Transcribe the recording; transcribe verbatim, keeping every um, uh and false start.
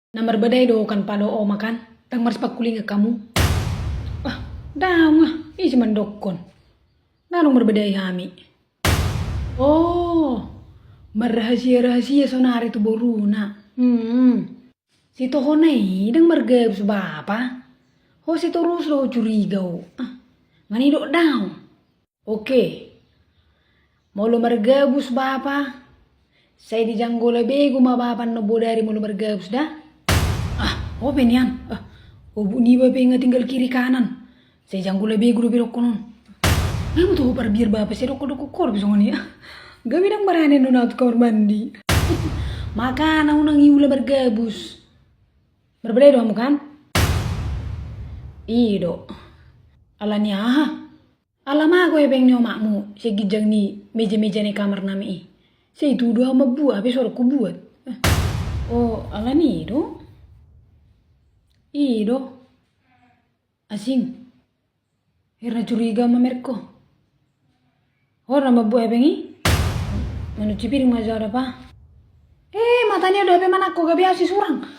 Na marbadai do kan pala oma kan? Ndang marsipangkulingan hamu? Ah, daong ah, ise mandokkon? Ndang adong marbadai hami. Oh, marrahasia-rahasia saonari tu boruna. Hmm. Sitohona i ndang margabus bapa. Ho sai torus do curiga ho. Ah, nga na didok daong. Oke. Molo margabus bapa, sai dijanggola begu ma bapa annon bodari molo margabus da. Ah, ope nian. Ah, obuk niba pe nga tinggal kiri kanan. Sai janggola begu dope dokkon on. Nga muse ho parbiar bapa, sai dokkon-dokkon ho dope songon i. Gabe ndang barani annon ahu tu kamar mandi. Makana unang iula margabus. Marbadai do hamu kan? I do. Ala ni aha? Ala mago hepeng ni omakmu sian ginjang ni meja-meja ni kamar nami i. Sai tudu ahu mambuat, hape so adong hubuat. Eh. Oh, ala ni i do. I do. Asing. Hira na curiga ma merek ho. Ho na mambuat hepeng i? Mancuci piring ma jo ahu da pa. Eh, mata ni ahu do hape manangko, gabe ahu sisurang.